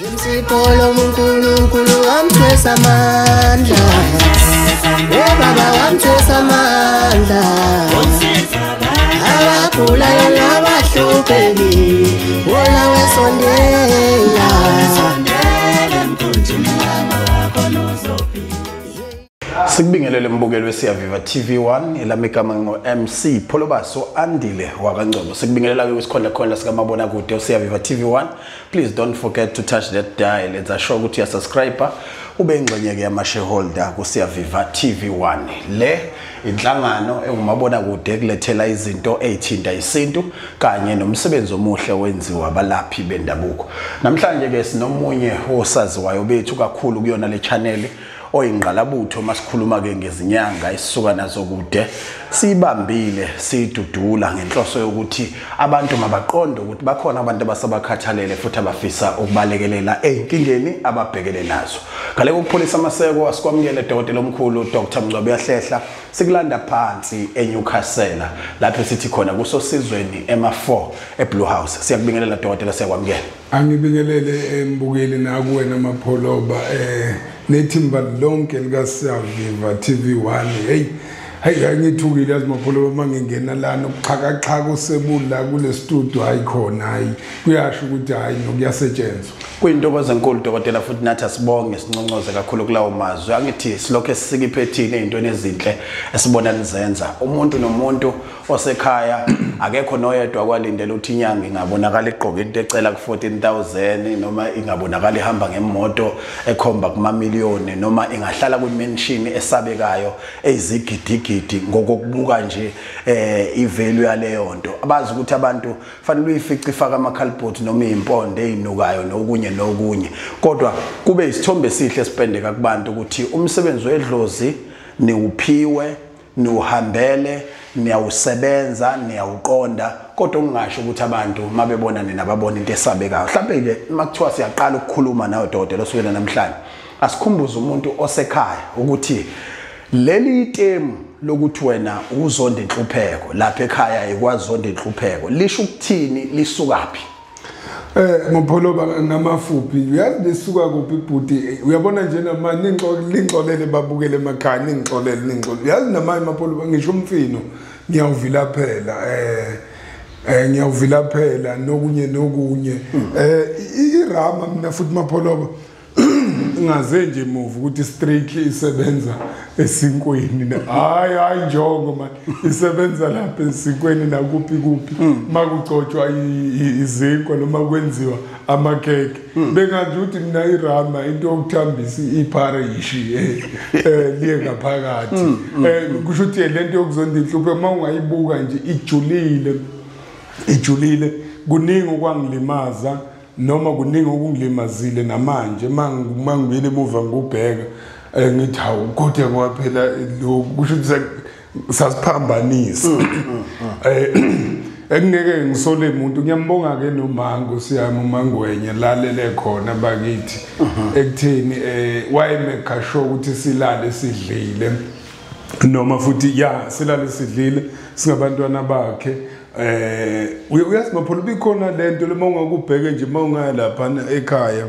Insipho uNkulunkulu wamthwesa amandla. Baba wamthwesa amandla. Abagulayo nabahluphekile, wona wesondela. Sikubingelele mbukeli weSiyaviva TV1, elami igama ngo MC Pholobaso Andile wakaNgcobo. Sikubingelela ke kwisikhondla khondla sikamabona kude uSiyaviva TV1. Please don't forget to touch that dial. Enza sure ukuthi uya subscribe, ube ingxenye ke yama shareholder kuSiyaviva TV1. Le inhlangano engumabona kude kulethela izinto ezithinta isintu kanye nomsebenzi omuhle wenziwa abalaphi bendabuko. Namhlanje ke sinomunye osaziwayo bethu kakhulu kuyona le channel, oyingqalabutho masikhuluma ke ngezinyanga esisuka nazo kude. Sibambile sidudula ngenhloso yokuthi abantu mabaqonde ukuthi bakhona abantu abasabakhathalele futhi abafisa ukubalekelela ezinkingeni ababhekele nazo. Ngale kokupholisa amaseko, asikwamukele dokotela omkhulu Dr Mngcwabe Hlehla. Sikulanda phansi eNewcastle lapho sithi khona kusosizweni ema4 eBlue House. Siyakubingelela dokotela, siyakwamukela. Angibingelele embukeli nakuwena Mapholoba nethimba lonke lika Siyaviva TV1. Hey hey, ngithukile yazi Mapholoba mangingena lana ukuxhakaxhaka osebula kule studio, hayi khona, hayi kuyasho ukuthi hayi nokuyasetshenzwa. Kuyintokozo enkulu dokotela, futhi nathi asibonge sinconcoze kakhulu kulawo mazwi. Angithi silokho esisikiphethile ezintweni ezinhle esibona nizenza. Umuntu nomuntu osekhaya akekho noyedwa kwalindela ukuthi inyanga ingabonakala igqoke into ecela ku-14,000 noma ingabonakala ihamba ngemoto ekhomba kumamiliyoni noma ingahlala kwi-mansion esabekayo eyizigidigidi ngokokubuka nje ivalue yaleyo nto. Abazi ukuthi abantu fanele uyifice ifaka ama-cardboard noma iy'mpondo ey'nukayo nokunye nokunye, kodwa kube isithombe esihle esipendeka kubantu ukuthi umsebenzi wedlozi niwuphiwe, niwuhambele, niyawusebenza, niyawuqonda, kodwa ungasho ukuthi abantu mabebona nina babona into esabekayo. Mhlawumbe ke makuthiwa siyaqala ukukhuluma nawe dokotela osukela namhlanje, asikhumbuze umuntu osekhaya ukuthi leli itemu lokuthi wena uzonda inhlupheko lapha ekhaya ikwazonda inhlupheko lisho ukuthini, lisukaphi? Mapholoba ngamafuphi, uyazi lisuka kuphi bhuti? Uyabona nje nama ningixolele babukele emakhaya, ningixolele ningixolele. Uyazi namanye Mapholoba ngisho umfino ngiyawuvila phela, ngiyawuvila phela nokunye nokunye. Irama mina futhi Mapholoba ngaze nje muva ukuthi streak isebenza esinkweni. Hayi hayi njongo man, isebenza lapha esinkweni nakuphi kuphi makugcotshwa izinkwa noma kwenziwa amakhekhe. Bengazi ukuthi mina irama into yokuthambisa ipharishi liye ngaphakathi. Kusho ukuthi lento yokuzonda inhlupho uma ungayibuka nje ijulile, ijulile. Kuningi okwangilimaza noma kuningi okungilimazile namanje mangibuyele emuva ngubheka ngithi hawu kodwa ngoba phela lokhu kusho ukuthi sasiphambanisa. Engeke ngisole umuntu, ngiyambonga ke noMango siyami uMangwenye lalele khona bakithi ekutheni wayemeka sure ukuthi silale sidlile, noma futhi ya silale sidlile singabantwana bakhe. Uyazi Mapholoba ikhona lento lema ungakubheke nje mawungaya lapha ekhaya,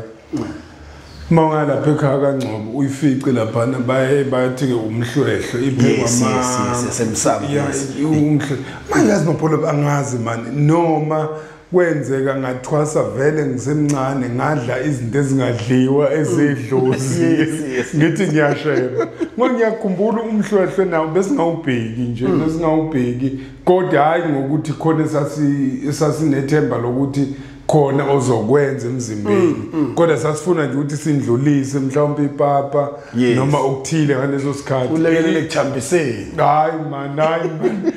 mawungaya lapha ekhaya kaNgcobo uyifice lapha baye bathi ke umhlwehlwe iphekwa ma umhlwehlwe. Manje yazi Mapholoba angazi mani noma kwenzeka ngathwasa vele ngisemncane ngadla izinto ezingadliwa ezidlozi ngithi ngiyasheba. Ngoba ngiyakhumbula umhlwehlwe nawo besingawubheki nje, besingawubheki kodwa hayi ngokuthi khona esasinethemba lokuthi khona ozokwenza emzimbeni, kodwa sasifuna nje ukuthi sindlulise mhlawumbe ipapa noma okuthile ngaleso sikhathi ulekelele kuthambiseni. Hayi man, hayi man,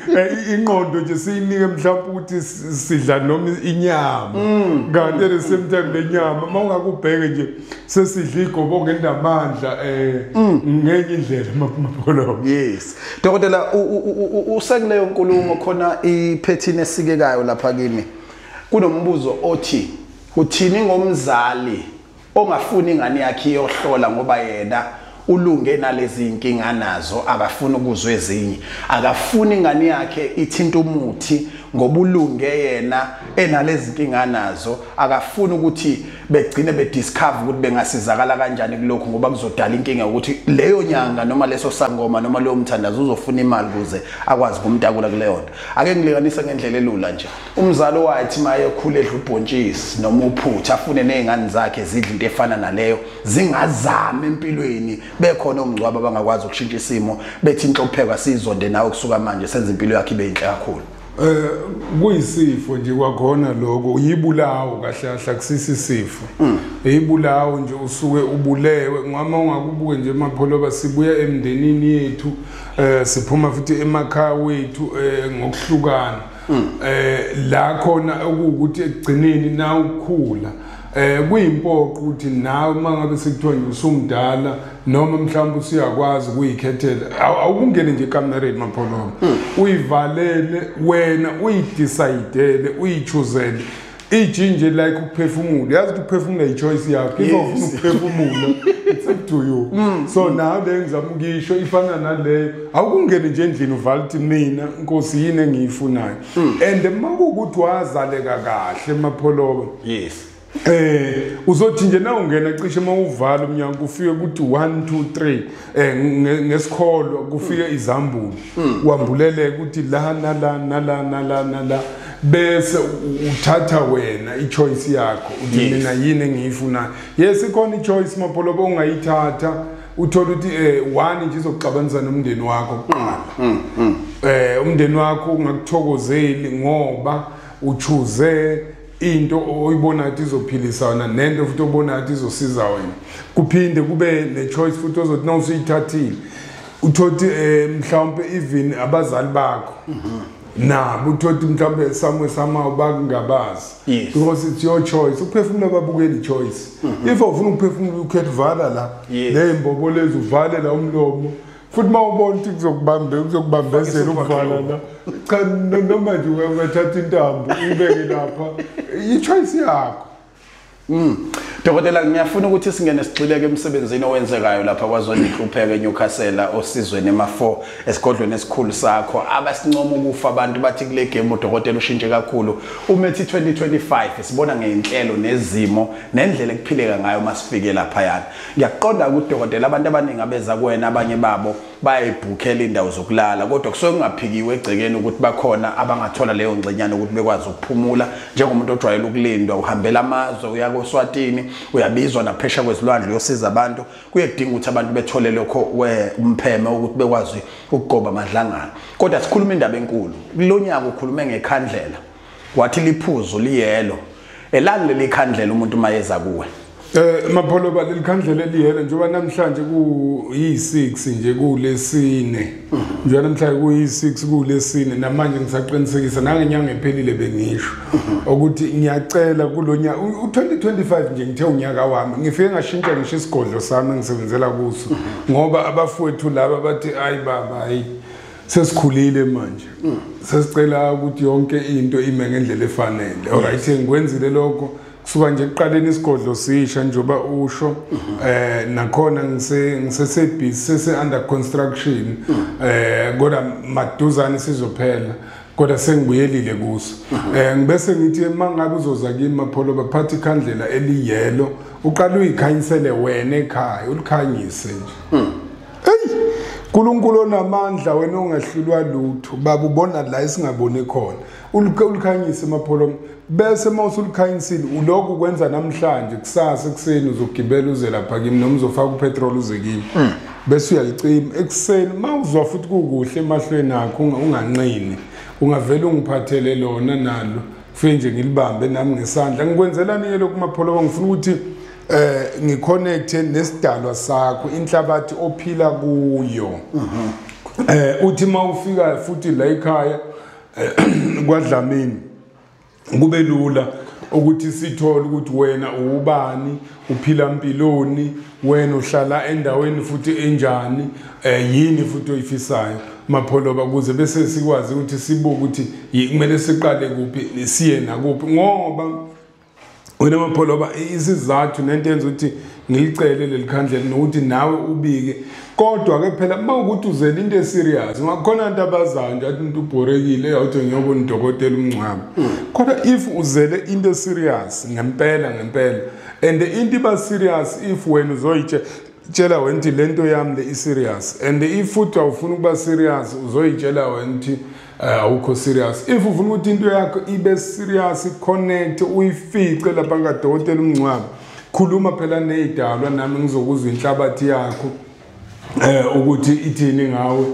ingqondo nje siyinike mhlawumbe ukuthi sidla noma inyama, kanti at the same time lenyama mawungakubheke nje sesidla igobo ngenamandla ngenye indlela Mapholoba. Yes dokotela, usekuleyo nkulumo khona iphethini esikekayo lapha kimi. Kunombuzo othi uthini ngomzali ongafuni ingane yakhe iyohlola ngoba yena ulunge nalezi inkinga nazo, akafuni ukuzwa ezinye, akafuni ingane yakhe ithinta umuthi ngobulunge yena enalezi inkinga nazo, akafuni ukuthi begcine bediscover ukuthi bengasizakala kanjani kulokhu, ngoba kuzodala inkinga ukuthi leyo nyanga noma leso sangoma noma leyo mthandazo uzofuna imali ukuze akwazi ukumtakula kuleyo nto. Ake ngilinganise ngendlela elula nje, umzali wathi maye ekhule edla ubhontshisi noma uphutha afune nezingane zakhe zidle into efana naleyo, zingazami empilweni, bekhona omngcwabo abangakwazi ukushintsha isimo, bethi inhlopheko sizonde nawe kusuka manje senze impilo yakhe ibe inhle kakhulu. Kuyisifo nje kwakhona lokho, uyibulawo kahle kahle, akusisi isifo, uyibulawo nje, usuke ubulewe. Ngama ungakubuke nje Mapholoba, sibuya emndenini yethu, siphuma futhi emakhaya wethu ngokuhlukana, la khona okuwukuthi ekugcineni na ukukhula kuyimpoqo ukuthi nawe mangabe sekuthiwa nje usumdala noma mhlawumbe usuyakwazi ukuyikhethela, awukungene nje ekamereni Mapholoba, uyivalele wena, uyidecidele, uyichoosele ijinje like ukuphefumula. Yazi ukuthi ukuphefumula i-choice yakho, if ufuna ukuphefumula it's up to you. So now le ngizama ukuyisho ifana naleyo, awukungene nje endlini uvale uthi mina Nkosi yini engiyifunayo. And makuwukuthi wazaleka kahle Mapholoba, yes, uzothi nje na ungena cishe mawuvala umnyango kufike ukuthi 1 2 3 ngesikholwa kufike izambulo, wambuleleke ukuthi la nala nala nala nala, bese uthatha wena i-choice yakho uthi mina yini engiyifunayo. Yes, ikhona i-choice Mapholoba ongayithatha, uthola ukuthi one nje izokuxabanisa nomndeni wakho kuqala, umndeni wakho ungakuthokozeli ngoba uchoose into oyibona ukuthi izophilisa wena nento futhi obona ukuthi izosiza wena. Kuphinde kube ne-choice futhi ozothi na usuyithathile uthothi mhlawumbe even abazali bakho nabo uthothi mhlawumbe somewhere somehow bakungabazi, because it's your choice. Ukuphefumula babukela i-choice. If ufuna ukuphefumula ukhetha vala la ley'mbobo lezi, uvale la umlomo, futhi uma ubona ukuthi kuzokubambezela ukuvala la, cha noma nje ungathatha intambo uyibeke lapha, i-choice yakho. Dokotela, ngiyafuna ukuthi singene sigxileke emsebenzini owenzekayo lapha kwaZond'Inhlupheko eNewcastle, osizweni ema4 esigodlweni esikhulu sakho. Abasincoma ukufa abantu bathi kule game udokotela ushintshe kakhulu. Umethi 2025 sibona ngeinhlelo nezimo nendlela ekuphileka ngayo masifike lapha yana. Ngiyaqonda ukuthi dokotela abantu abaningi abeza kuwena abanye babo bayayibhukhela indawo zokulala, kodwa kusuke kungaphikiwe egcekeni ukuthi bakhona abangathola leyo ngxenyana ukuthi bekwazi ukuphumula. Njengomuntu ojwayele ukulindwa, uhambela amazwe, uya koSwatini, uyabizwa naphesha kwezilwandle uyosiza abantu, kuye kudinga ukuthi abantu bethole lokho umpheme ukuthi bekwazi ukugoba amadlangana. Kodwa sikhuluma indaba enkulu kulonyaka, ukhulume ngekhandlela, wathi liphuzu liyelo elani leli khandlela umuntu mayeza kuwe. Mapholoba, leli khandlela eliyelo njengoba namhlanje kuyi-6 nje kulesine, njengoba namhlanje kuyi-6 kulesine, namanje ngisaqinisekisa nangenyanga ephelile bengisho ukuthi ngiyacela kulonyaka u-2025 nje ngithe unyaka wami ngifike ngashintsha ngisho isigodlo sami engisebenzela kuso, ngoba abafowethu laba bathi ayi baba, hayi sesikhulile manje, sesicela ukuthi yonke into ime ngendlela efanele. Alright, ngikwenzile lokho kusuka nje ekuqaleni isigodlo sisha njengoba usho, nakhona ngisese busy, sese under construction, kodwa maduzane sizophela, kodwa sengibuyelile kuso. Ngibese ngithi mangabe uzoza kimi Mapholoba, phatha ikhandlela eliyelo, uqale uyikhanyisele wena ekhaya, ulikhanyise nje. Hey, uNkulunkulu onamandla, wena ongahlulwa lutho, baba ubona la esingaboni khona, ulikhanyise Mapholoba. Bese mawusulikhanyisile ulokhu kwenza namhlanje, kusasa ekuseni uzogibela uze lapha kimi noma uzofaka upetrol uze kimi, bese uyalicima ekuseni. Mawuzwa futhi kukuhle emahlweni akho, unganqini, ungavele ungiphathele lona nalo, kufike nje ngilibambe nami ngesandla. Ngikwenzelani lokhu Mapholoba? Ngifuna ukuthi ngiconnecte nesidalwa sakho, inhlabathi ophila kuyo. Uthi mawufika futhi la ekhaya kwaDlamini, kube lula ukuthi sithole ukuthi wena ubani, uphila mpiloni, wena uhlala endaweni futhi enjani, yini futhi oyifisayo Mapholoba, ukuze bese sikwazi ukuthi sibuke ukuthi kumele siqale kuphi siye nakuphi. Ngoba wena Mapholoba, isizathu nento yenza ukuthi Ngilicele lelikhandlela nokuthi nawe ubike. Kodwa ke phela mawukuthi uzele into eserious, ngakhona abantu abazayo nje athi umuntu ubhorekile awuthi ngiyobona udokotela umncwabo. Kodwa if uzele into serious ngempela ngempela, and into iba serious if wena uzoyitshela wena ukuthi lento yami le i-serious, and if futhi awufuna ukuba serious uzoyitshela wena ukuthi awukho serious. If ufuna ukuthi into yakho ibe serious, connect uyifice lapha ngadokotela umncwabo, khuluma phela nezidalwa nami ngizokuzwa inhlabathi yakho ukuthi ithini ngawe,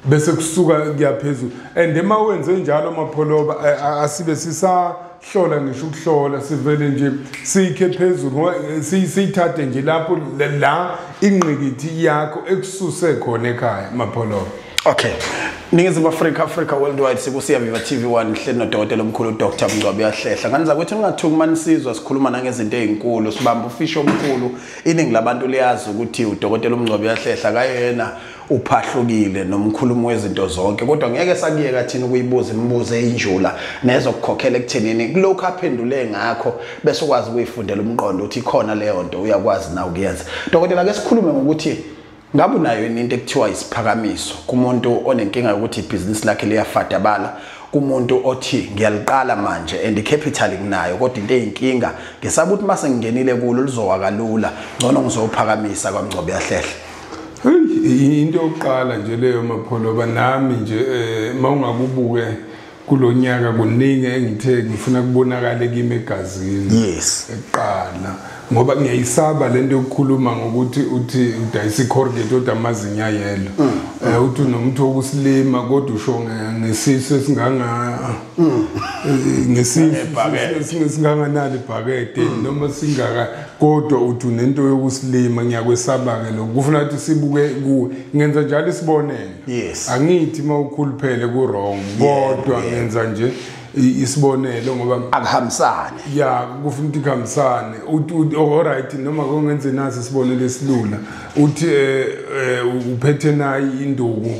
bese kusuka kuyaphezulu. And ema wenze njalo Mapholoba, asibe sisahlola ngisho ukuhlola, sivele nje sikhe phezulu ngoba siyithathe nje lapho la ingqikithi yakho ekususe khona ekhaya Mapholoba. Okay. Ningizimu Afrika, Africa Worldwide, sikusiya Viva TV1 hleli nodokotela omkhulu Dr. Mngcwabe Uyahlehla. Ngani zakwethu ningathuki manisizwa sikhuluma nangezinto ezinkulu, sibamba ufisho omkhulu. Iningi labantu liyazi ukuthi udokotela uMngcwabe Uyahlehla kayena uphahlukile nomkhulumo wezinto zonke, kodwa ngeke sakuyeka thina ukuyibuza imibuzo eyinjula nezokukhokhela ekuthenini kulokhu aphendule ngakho bese ukwazi ukuyifundela umqondo ukuthi ikhona leyo nto uyakwazi na ukuyenza. Dokotela, ake sikhulume ngokuthi ngabe unayo into ekuthiwa isiphakamiso kumuntu onenkinga yokuthi ibhizinisi lakhe liyafadabala, kumuntu othi ngiyaliqala manje and icapital nginayo kodwa into eyinkinga ngisaba ukuthi mase ngingenile kulo lizowa kalula, ngcono ngizophakamisa kwaMngcwabe Uyahlehla. Hey, into yokuqala nje leyo Mapholoba, nami nje mawungakubuke kulonyaka kuningi engithe ngifuna kubonakale kimi egazini. Yes. Eqala ngoba ngiyayisaba lento yokukhuluma ngokuthi uthi udayisa iColgate kodwa amazinyo ayelo. Uthi unomuntu wokusilima kodwa usho ngesisu esinganga ngesisu esinganganali ibhakede noma singaka, kodwa uthi unento yokusilima. Ngiyakwesaba ke lokho, kufuna ukuthi sibuke kuwe. Ngenza njalo isibonelo. Yes. Angithi mawukhuluphele ku wrong, kodwa ngenza nje isibonelo ngoba akuhambisane. Ya, kufuna ukuthi kuhambisane. Uthi all right, noma kongenze nasi isibonelo esilula, uthi uphethe nayi induku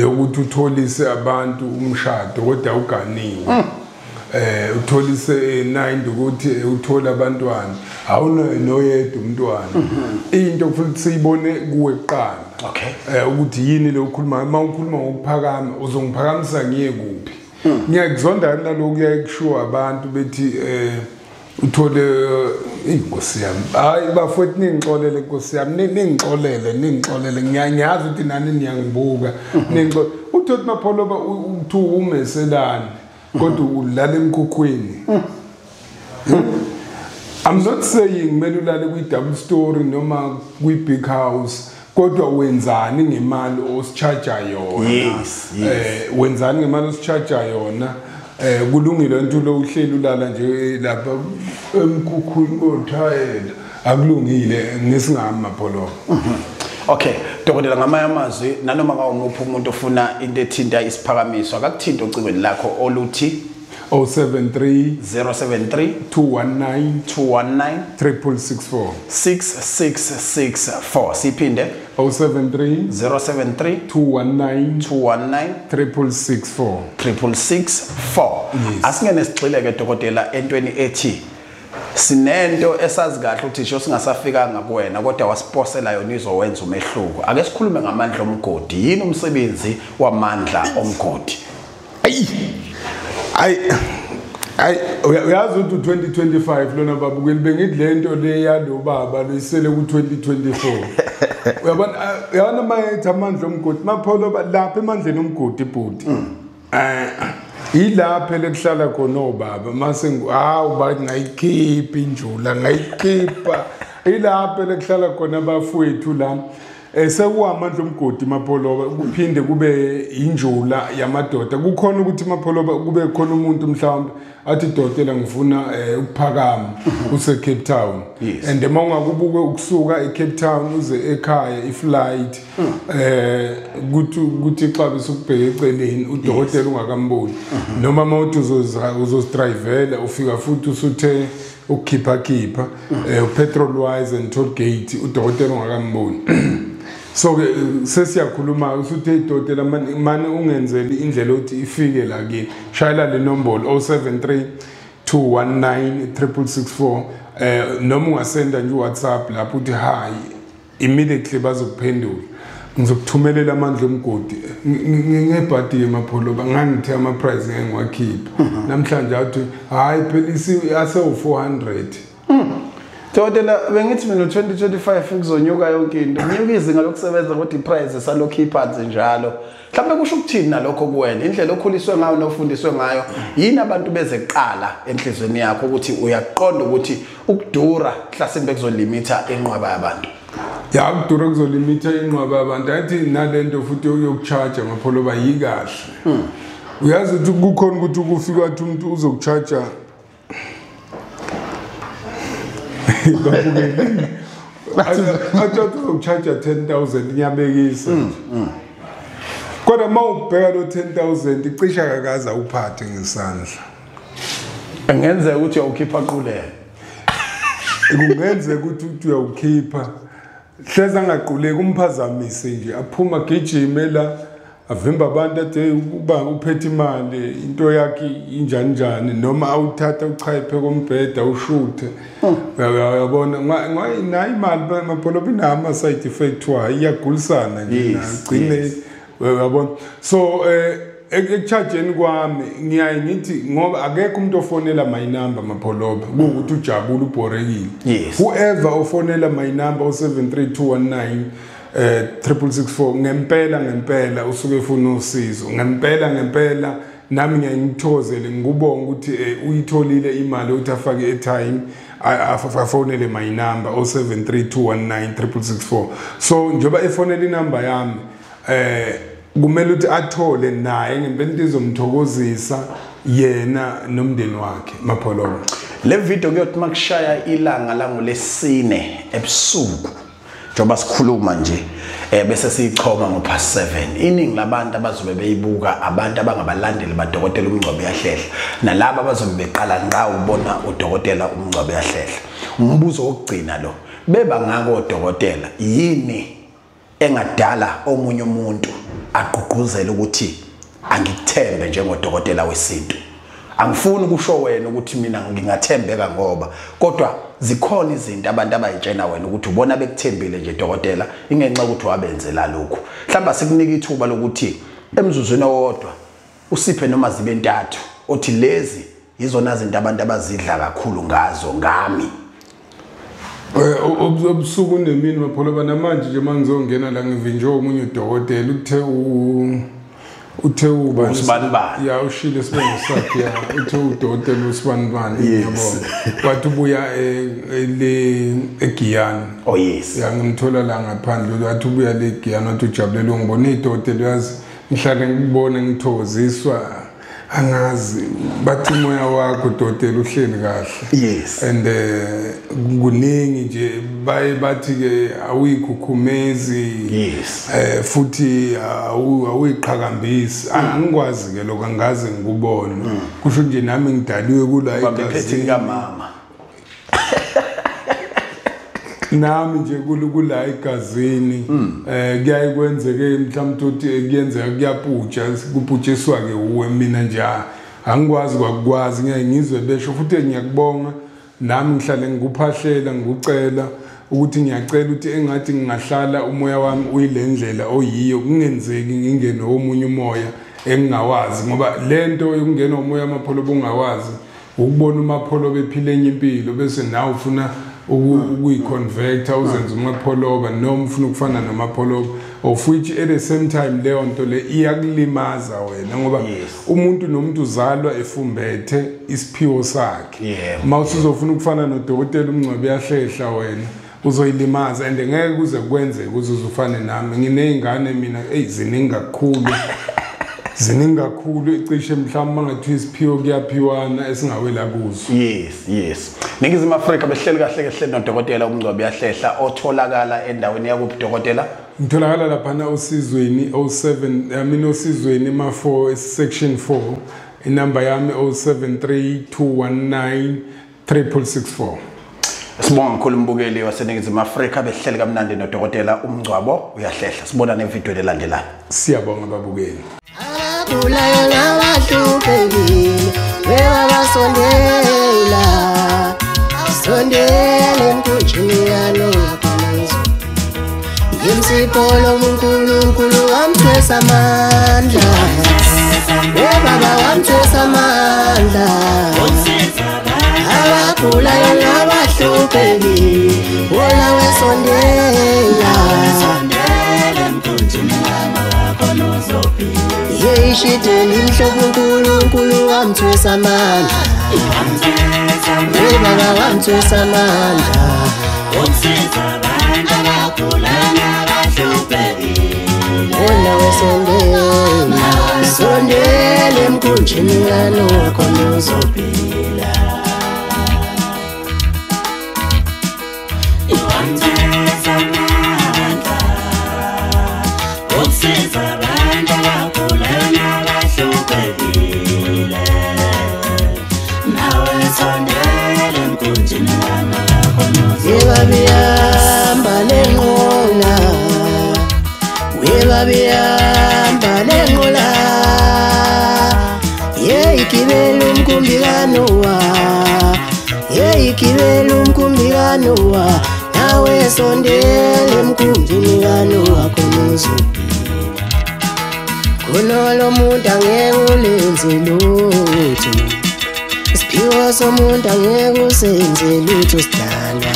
yokuthi utholise abantu umshado kodwa uganiwe. Utholise nayi induku ukuthi uthole abantwana, awunayo noyedwa umntwana. Into kufanele siyibone kuwe kuqala. Okay. Ukuthi yini lo ukhuluma, uma ukhuluma ngokuphakama uzongiphakamisa ngiye kuphi? Ngiyakuzonda nalokhu kuyakushiwo abantu bethi uthole inkosi yami. Hayi bafowethu, ningixolele inkosi yami, ningixolele, ningixolele. Ngiyazi ukuthi nani niyangibuka. Ningixolele. Uthi Mapholoba uthi umeselani kodwa ulala emkhukhwini. I'm not saying kumele ulale kwi-double story noma kwi-big house, kodwa wenzani ngemali osicharge yona? Yes. Wenzani ngemali osicharge yona? Kulungile into lo uhleli ulala nje lapha emkhukhwini kothayela, akulungile ngesingami Mapholoba. Okay, dokotela, ngamanye amazwi nanoma ngawumuphi umuntu ofuna into ethinta isiphakamiso akakuthinta ocingweni lakho oluthi 073 073 219 219 6664. 6664. Siphinde. 073 073 219 219 6664. 6664. Asingene sigxile ke dokotela entweni ethi sinento esazi kahle ukuthi nje singasafikanga kuwena kodwa wasiposela yona izowenza umehluko. Ake sikhulume ngamandla omgodi. Yini umsebenzi wamandla omgodi? Ayi ayi ayi, uyazi ukuthi 2025 lona babukeli, bengithi lento le yalo baba loyisele ku 2024. Uyabona, uyabona mayethi amandla omgodi Mapholoba, lapha emandleni omgodi ibhuti ilapha lekuhlala khona obaba mase hawu bathi ngayikhipha injula ngayikhipha, ilapha lekuhlala khona abafowethu la. Sekuwamandla omgodi Mapholoba, kuphinde kube injula yamadoda. Kukhona ukuthi Mapholoba kube khona umuntu mhlawumbe athi dokotela ngifuna ukuphakama use Cape Town. Yes. And uma ungakubuke ukusuka eCape Town uze ekhaya iflight kuthi ixabiso ukubheka eceleni udokotela ungakamboni, noma mawuthi uzozidrayivela ufika futhi usuthe ukukhipha khipha petrol wise and toll gate udokotela ungakamboni. So ke sesiyakhuluma usuthe idokotela mani ungenzeli indlela ukuthi ifike la kimi, shayela le nombolo 073 219 6664. Noma ungasenda nje WhatsApp lapho uthi hi, immediately bazokuphendula. Ngizokuthumelela amandla omgodi ngebhadi yemapholoba ngangithe ama price ngeke ngiwakhipha. Namhlanje athi hayi phela isi ase u400. Dokotela bengithi mina 2025 kuzonyuka yonke into. Kunyuka izinga lokusebenza kodwa iprice salokhu iphansi njalo. Mhlawumbe kusho ukuthini nalokho kuwena? Indlela okhuliswe ngayo nofundiswe ngayo, yini abantu bezeqala enhlizweni yakho ukuthi uyaqonda ukuthi ukudura mhlasimbe kuzolimitha inqwaba yabantu? Ya, ukudura kuzolimitha inqwaba yabantu. Athi nalento futhi yokucharge amapholoba yikahle. Uyazi ukuthi kukhona ukuthi ukufika wathi umuntu uzokucharge athi uzokucharge 10,000 ngiyabekisa. Kodwa mawubheka lo 10,000 icisha akakaze uphathe ngesandla. Engenzeka ukuthi uyawukhipha qulele. Kungenzeka ukuthi uyawukhipha. Hleza angaquleki umphazamise nje aphuma gijime la avimba abantu athi uba uphethe imali into yakhe injani njani noma awuthatha uchayiphe kombheda ushuthe. Uyabona nayi imali mapholoba inama side effect wayo iyagulisana nje gcine uyabona. So ekuchargeni kwami ngiyaye ngithi ngoba akekho umuntu ofonela my number mapholoba kuwukuthi ujabule ubhorekile. Whoever ofonela my number 073219 6664 ngempela ngempela usuke efuna usizo ngempela ngempela nami ngiyangithokozele ngikubonga ukuthi uyitholile imali ukuthi afake airtime afonele my number 0732196664. So njoba efonela inamba yami kumele ukuthi athole naye ngempela into izomthokozisa yena nomndeni wakhe mapholoba. Le video kuyothi makushaya ilanga langolesine ebusuku njengoba sikhuluma nje bese siyichoma ngo7:00. Iningi labantu abazobe beyibuka abantu abangabalandeli badokotela uMngcwabo Uyahlehla nalabo abazobe beqala ngqa ubona udokotela uMngcwabo Uyahlehla. Umbuzo wokugcina lo, beba ngako odokotela yini engadala omunye umuntu agqugquzele ukuthi angikuthembe njengodokotela wesintu? Angifuni ukusho wena ukuthi mina ngingathembeka ngoba kodwa zikhona izinto abantu abayitshena wena ukuthi ubona bekuthembile nje dokotela ingenxa ukuthi wabenzela lokhu. Mhlawumbe sikunike ithuba lokuthi emzuzwini owodwa usiphe noma zibe ntathu othi lezi yizona zinto abantu abazidla kakhulu ngazo ngami. Obusuku nemini mapholoba namanje nje mangizongena la ngivinjwe omunye udokotela uthe uba usibanibani ya ushile sibongo sakhe ya uthe udokotela usibanibani ngiyabonga wathi ubuya le eGiyani. Oh yes, ya ngimthola la ngaphandle wathi ubuya le eGiyani wathi ujabulela ungibona idokotela uyazi ngihlale ngibona ngithokoziswa angazi bathi umoya wakho dokotela uhleli kahle. Yes, and kuningi nje baye bathi ke awuyikhukhumezi. Yes, futhi awuyiqhakambisi. Angikwazi ke lokho angaze ngikubone. Kusho nje nami ngidaliwe kula egazini kamama. Nami nje kula egazini kuyaye kwenzeke mhlawumbe uthi kuyenzeka kuyaputsha kuputshiswa ke uwe mina nje angikwazi kwakwazi ngeke ngizwe besho futhi ngiyakubonga nami ngihlale ngikuphahlela ngikucela ukuthi ngiyacela ukuthi engathi ngingahlala umoya wami uyilendlela oyiyo kungenzeki ngingene omunye umoya engingawazi ngoba lento yokungena umoya amapholoba ungawazi ukubona umapholoba ephila enye impilo bese nawe ufuna ukuyiconvecta uzenze umapholoba noma ufuna ukufana nomapholoba of which at the same time leyo nto le iyakulimaza wena ngoba umuntu nomuntu uzalwa efumbethe isiphiwo sakhe. Uma usuzofuna ukufana nodokotela uMngcwabo Uyahlehla wena uzoyilimaza and ngeke kuze kwenzeke uzuzufane nami. Ngineyingane mina ziningi kakhulu ziningi kakhulu icishe mhlawumbe mangathiwa isiphiwo kuyaphiwana esingawela kuzo. Yes, yes. Ningizimu Afrika behleli kahle kahle nodokotela uMngcwabo Uyahlehla otholakala endaweni yakuphi dokotela? Ngitholakala laphana osizweni 07 I mean osizweni ma 4 section 4 inamba yami 073219 3664. Sibonga kakhulu mbukeli waseNingizimu Afrika behleli kamnandi nodokotela uMngcwabo Uyahlehla. Sibona nevideo elandelayo. Siyabonga babukeli. Abagulayo nabahluphekile, bebabasondela. Sondela emkhunjini kaNowa khona uzophila. Yimsipho uNkulunkulu wamthwesa amandla. Baba wamthwesa amandla. Abagulayo nabahluphekile, wona wesondela. Yeyishide limhlophe uNkulunkulu wamthwesa amandla. Baba wamthwesa amandla. Wona wesondela, sondela emkhunjini kaNowa khona uzophila. Webabihamba nenqola, webabihamba nenqola, yeyigibela umkhumbi kaNowa, yeyigibela umkhumbi kaNowa, nawe sondela emkhunjini kaNowa khona uzophila. Khona lo muntu angeke ulenze lutho, isiphiwo somuntu angeke usenze lutho sidalwa.